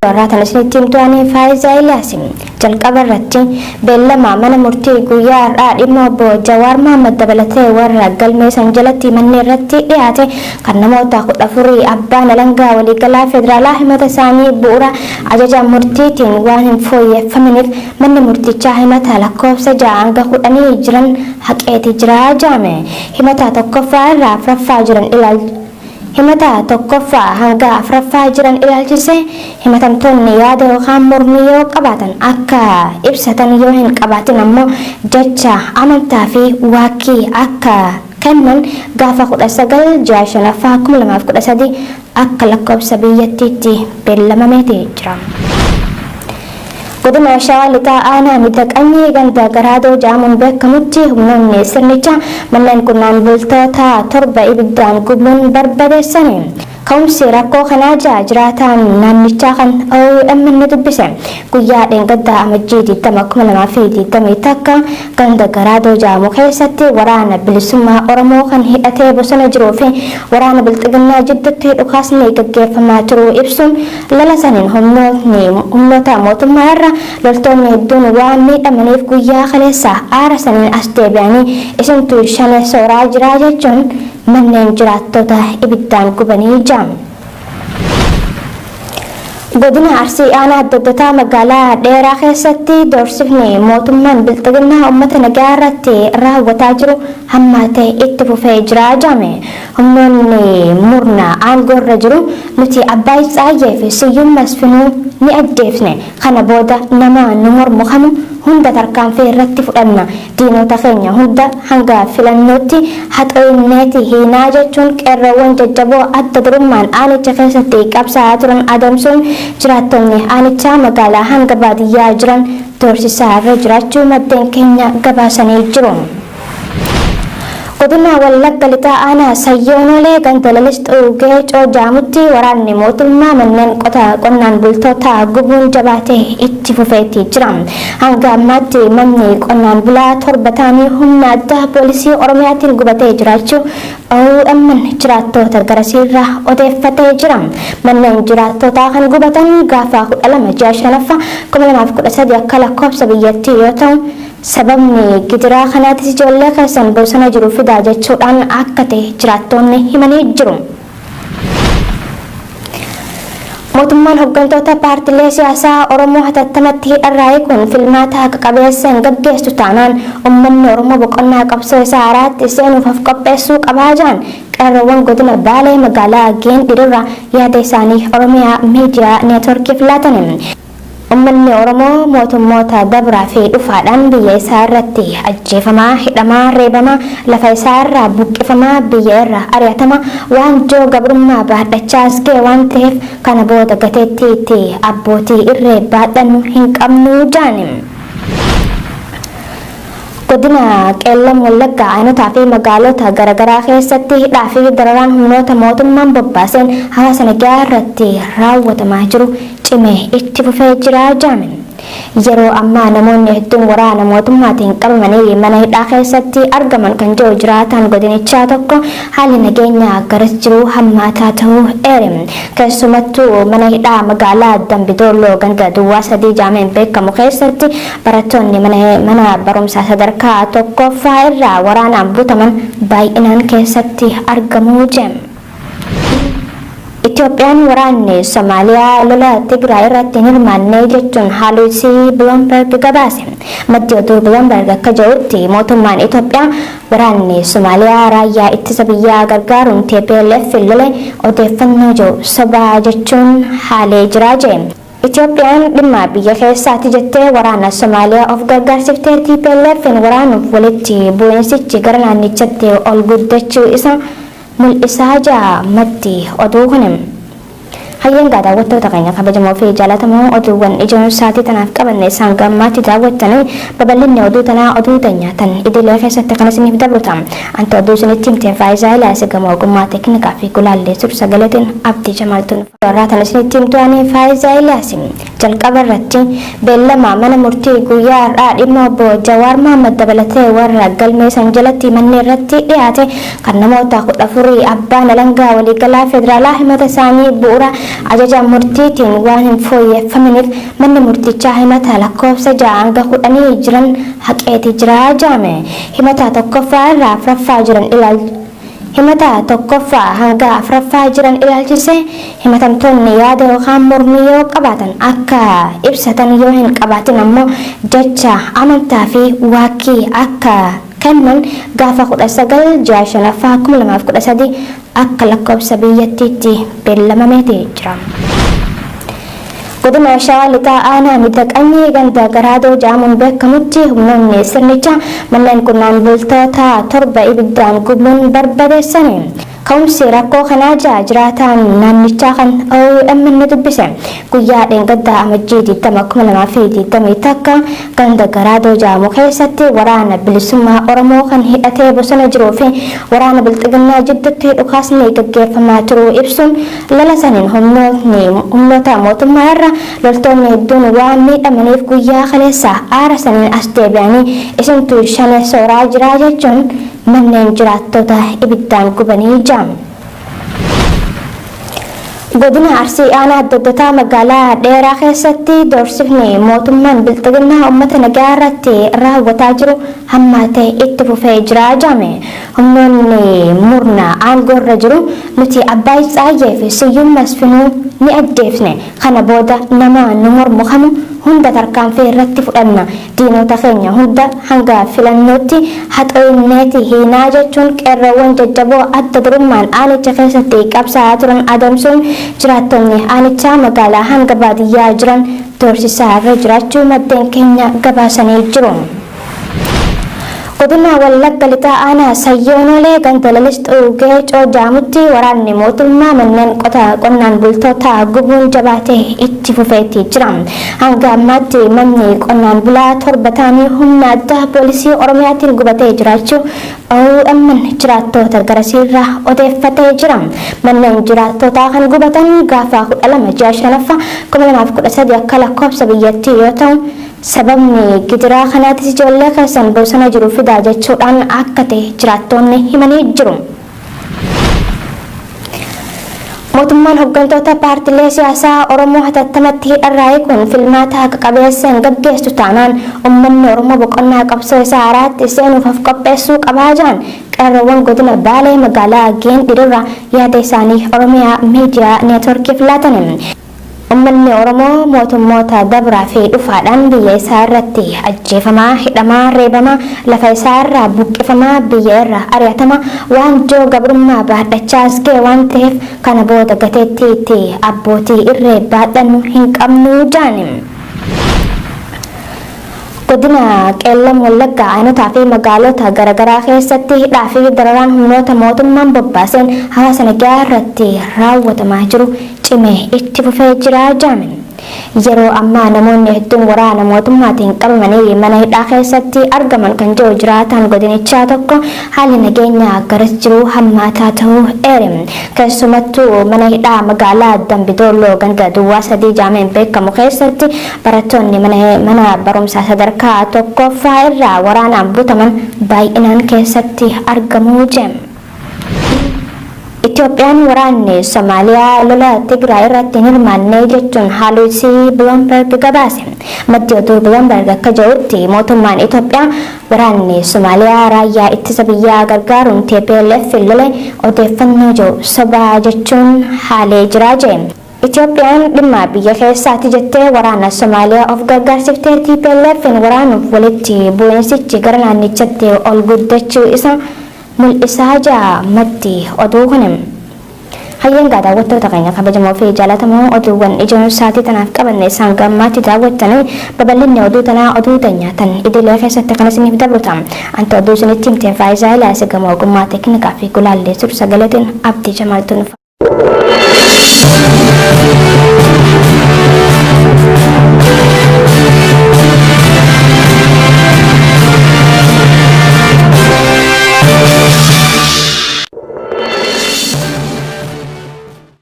Warraa tan isinitti himtu ani Faayizaa Ilyaasi. Jalqaba irratti beellama mana murtii guyyaa har'aa dhimma obbo Jawaar Mohaammed dabalatee warra galmee san jalatti manni irratti dhiyaate kan namoota 14 abbaan alangaa waliigalaa federaalaa himata isaanii bu'uura ajaja murtiitiin waan hin fooyyeffaminiif manni murtichaa himata lakkoofsa 6 hanga 10 jiran haqeeti jira jaame. Himata 1ffaa irraa 4ffaa jiran ilaal Himata 1ffaa hanga 4ffaa jiran ilaalchisee himatamtoonni yaada yookaan mormii yoo qabaatan akka ibsatan yoo hin qabaatin ammoo jecha amantaa fi waakkii akka kennan gaafa 19 ji'a 5ffaa 2013 akka lakkoofsa biyyattiitti beellamameeti jira. Godina Shawaa Lixaa Aanaa Miidhaqanyii ganda Garaadoo jedhamuun beekamutti humnoonni sirnichaa manneen qonnaan bultootaa 7 ibiddaan gubuun barbadeessani. Ka'umsi rakkoo kanaa 6 jiraataan naannichaa kan OMN dubbise. Guyyaa dheengaddaa Amajjii 20, 2021 ganda Garaadoo jedhamu keessatti waraana bilisummaa Oromoo kan hidhatee bosona jiruu fi waraana bilxiginnaa jidduutti dhukaasni gaggeeffamaa turuu ibsuun Lola saniin humnootni humnoota mootummaa irra loltoonni hedduun waan miidhamaniif guyyaa kaleessaa aara saniin as deebi'anii isintu Shanee sooraa jira jechuun manneen jiraattota ibiddaan gubanii jiran. Godina Arsii Aanaa Doddotaa magaalaa Dheeraa keessatti doorsifni mootummaan Bilxiginnaa uummata nagaa irratti raawwataa jiru hammaatee itti fufee jira jedhame. Humnoonni murna aangoo irra jiru nuti Abbaay Tsaayyee fi Siyyum Masfinuu ni ajjeefne, kana booda nama nu mormu kamu hunda tarkaanfii irratti fudhanna, diinota keenya hunda hanga filannootti haxooyneeti hiinaa jechuun qeerroowwan jajjaboo adda durummaan aanicha keessatti qabsaa'aa turan adamsuun jiraattonni aanichaa magaalaa hanga baadiyyaa jiran doorsisaa irra jiraachuu maddeen keenya gabaasanii jiru. Godina Wallagga Lixaa Aanaa Sayyoo Noolee ganda Lalistuu Geecoo ja'amutti waraanni mootummaa manneen qota qonnaan bultootaa gubuun jabaatee itti fufeeti jira. Hanga ammaatti manni qonnaan bulaa 7 ta'anii humna addaa poolisii Oromiyaatiin gubatee jiraachuu OMN jiraattoota garasiirraa odeeffatee jira. Manneen jiraattootaa kan gubatan gaafa 12 ji'a 5ffaa 2013 akka lakkoofsa biyyattii yoo ta'u, Sababni gidiraa kanaatis ijoollee keessan bosona jiru fidaa jechuudhaan akka ta'e jiraattoonni himanii jiru. Mootummaan hoggantoota paartilee siyaasaa Oromoo hatattamatti hidharraa hiikuun filmaata haqa qabeessa hin gaggeessu taanaan ummanni Oromoo boqonnaa qabsoo isaa haaraatti seenuuf of qopheessuu qabaa jedhan qeerroowwan godina Baalee magaalaa Geendhiirraa yaada isaanii Oromiyaa Miidiyaa Neetworkiif laatani. Ummanni Oromoo mootummoota dabraa fi dhufaadhaan biyya isaa irratti ajjeefamaa, hidhamaa, reebamaa, lafa isaa irraa buqqifamaa, biyya irraa ari'atamaa, waanjoo gabrummaa baadhachaa as ga'e waan ta'eef kana booda gateettii itti abbootii irree baadhannu hin qabnu ja'ani. Godina Qeellam Wallaggaa aanotaa fi magaalota garagaraa keessatti hidhaa fi dararaan humnoota mootummaan bobbaaseen hawaasa nagaa irratti raawwatamaa jiru cimee itti fufee jira jedhame. Yeroo ammaa namoonni hedduun waraana mootummaatiin qabamanii mana hidhaa keessatti argaman kan jedhu jiraataan godinichaa tokko haalli nageenyaa garas jiru hammaataa ta'uu eere. Keessumattuu mana hidhaa magaalaa Dambi Doolloo ganda duwwaa 3 jedhameen beekamu keessatti barattoonni mana barumsaa sadarkaa 1ffaa irraa waraanaan butaman baay'inaan keessatti argamu jedhe. Itoophiyaan waraanni Somaaliyaa lola Tigraay irratti hin hirmaanne jechuun haaluu isii Bloomberg gabaase. Maddi oduu Bloomberg akka jedhutti mootummaan Itoophiyaa waraanni Somaaliyaa raayyaa ittisa biyyaa gargaaruun tplf lole odeeffannoo jedhu soba jechuun haalee jira jedhe. Itoophiyaan dhimma biyya keessaati jettee waraana Somaaliyaa of gargaarsiftee TPLFn waraanuuf walitti bu'insichi gara naannichatti ol guddachuu isaa mul'isaa ja'a maddi oduu kuni. Hayyeen gaa daawwattoota keenya kabajamoo fi jaalatamoo oduuwwan ijoon saatii tanaaf qabanne isaan gammaatti daawwattanii babal'inni oduu tanaa oduu teenya tan idilee keessatti kan isiniif dabru ta'a. Anta oduu isinitti himte Faayizaa Ilaas gama ogummaa teeknikaa fi gulaallee sur sagaleetiin Abdii Jamaaltu nu Warraa tan isinitti himtu ani Faayizaa Ilaasi. Jalqaba irratti beellama mana murtii guyyaa har'aa dhimma obbo Jawaar Mohaammed dabalatee warra galmee san jalatti manni irratti dhiyaate kan namoota 14 abbaan alangaa waliigalaa federaalaa himata isaanii bu'uura ajaja murtiitiin waan hin fooyyeffaminiif manni murtichaa himata lakkoofsa 6 hanga 10 jiran haqeeti jira jedhame. Himata 1ffaa irraa 4ffaa jiran ilaal Himata 1ffaa hanga 4ffaa jiran ilaalchisee himatamtoonni yaada yookaan mormii yoo qabaatan akka ibsatan yoo hin qabaatin ammoo jecha amantaa fi waakkii akka kennan gaafa 19 ji'a 5ffaa 2013 akka lakkoofsa biyyattiitti beellamameeti jira. Godina Shawaa Lixaa Aanaa Miidhaqanyii ganda Garaadoo jedhamuun beekamutti humnoonni sirnichaa manneen qonnaan bultootaa 7 ibiddaan gubuun barbadeessani. Ka'umsi rakkoo kanaa ja'a jiraataan naannichaa kan OMN dubbise. Guyyaa dheengaddaa Amajjii 20, 2021 ganda Garaadoo jedhamu keessatti waraana bilisummaa Oromoo kan hidhatee bosona jiruu fi waraana bilxiginnaa jidduutti dhukaasni gaggeeffamaa turuu ibsuun Lola saniin humnootni humnoota mootummaa irra loltoonni hedduun waan miidhamaniif guyyaa kaleessaa aara saniin as deebi'anii isintu Shanee sooraa jira jechuun manneen jiraattota ibiddaan gubanii jiran. Godina Arsii Aanaa Doddotaa magaalaa Dheeraa keessatti doorsifni mootummaan Bilxiginnaa uummata nagaa irratti raawwataa jiru hammaatee itti fufee jira jedhame. Humnoonni murna aangoorra jiru nuti Abbaay Tsaayyee fi Siyyum Masfinuu ni ajjeefne, kana booda nama nu mormu kamu hunda tarkaanfii irratti fudhanna, diinota keenya hunda hanga filannootti haxooyneeti hiinaa jechuun qeerroowwan jajjaboo adda durummaan aanicha keessatti qabsaa'aa turan adamsuun jiraattonni aanichaa magaalaa hanga baadiyyaa jiran doorsisaa irra jiraachuu maddeen keenya gabaasanii jiru. Godina Wallagga Lixaa Aanaa Sayyoo Noolee ganda Lalistuu Geecoo jedhamutti waraanni mootummaa manneen qonnaan bultootaa gubuun jabaatee itti fufeeti jira. Hanga ammaatti manni qonnaan bulaa 7 ta'anii humna addaa poolisii Oromiyaatiin gubatee jiraachuu OMN jiraattoota garasiirraa odeeffatee jira. Manneen jiraattootaa kan gubatan gaafa 12 ji'a 5ffaa 2013 akka lakkoofsa biyyattii yoo ta'u, Sababni gidiraa kanaatis ijoollee keessan bosona jiru fidaa jechuudhaan akka ta'e jiraattoonni himanii jiru. Mootummaan hoggantoota paartilee siyaasaa Oromoo hatattamatti hidharraa hiikuun filmaata haqa qabeessa hin gaggeessu taanaan ummanni Oromoo boqonnaa qabsoo isaa haaraatti seenuuf of qopheessuu qabaa jedhan qeerroowwan godina Baalee magaalaa Geendhiirraa yaada isaanii Oromiyaa Miidiyaa Neetworkiif laatani. Ummanni Oromoo mootummoota dabraa fi dhufaadhaan biyya isaa irratti ajjeefamaa, hidhamaa, reebamaa, lafa isaa irraa buqqifamaa, biyya irraa ari'atamaa, waanjoo gabrummaa baadhachaa as ga'e waan ta'eef kana booda gateettii itti abbootii irree baadhannu hin qabnu ja'ani. Godina Qeellam Wallaggaa aanotaa fi magaalota garagaraa keessatti hidhaa fi dararaan humnoota mootummaan bobbaaseen hawaasa nagaa irratti raawwatamaa jiru cimee itti fufee jira jedhame. Yeroo ammaa namoonni hedduun waraana mootummaatiin qabamanii mana hidhaa keessatti argaman kan jedhu jiraataan godinichaa tokko haalli nageenyaa garas jiru hammaataa ta'uu eere. Keessumattuu mana hidhaa magaalaa Dambi Doolloo ganda Duwwaa 3 jedhameen beekamu keessatti Barattoonni mana barumsaa sadarkaa 1ffaa irraa waraanaan butaman baay'inaan keessatti argamu jedhe. Itoophiyaan waraanni Somaaliyaa lola Tigraay irratti hin hirmaanne jechuun haaluu isii Bloomberg gabaase. Maddi oduu Bloomberg akka jedhutti mootummaan Itoophiyaa waraanni Somaaliyaa raayyaa ittisa biyyaa gargaaruun tplf lole odeeffannoo jedhu soba jechuun haalee jira jedhe. Itoophiyaan dhimma biyya keessaati jettee waraana Somaaliyaa of gargaarsiftee TPLFn waraanuuf walitti bu'insichi gara naannichatti ol guddachuu isa mul'isaa jedha maddi oduu kuni. Hayyeen gaa daawwattoota keenya kabajamoo fi jaalatamoo oduuwwan ijoon sa'aatii tanaaf qabanne isaan gammaatti daawwattanii babal'inni oduu tanaa oduu teenya tan idilee keessatti kan isiniif dabru ta'a. Anta oduu isinitti himte Faayizaa Ilaas gama ogummaa teeknikaa fi gulaallee sur sagaleetiin Abdii Jamaaltu nu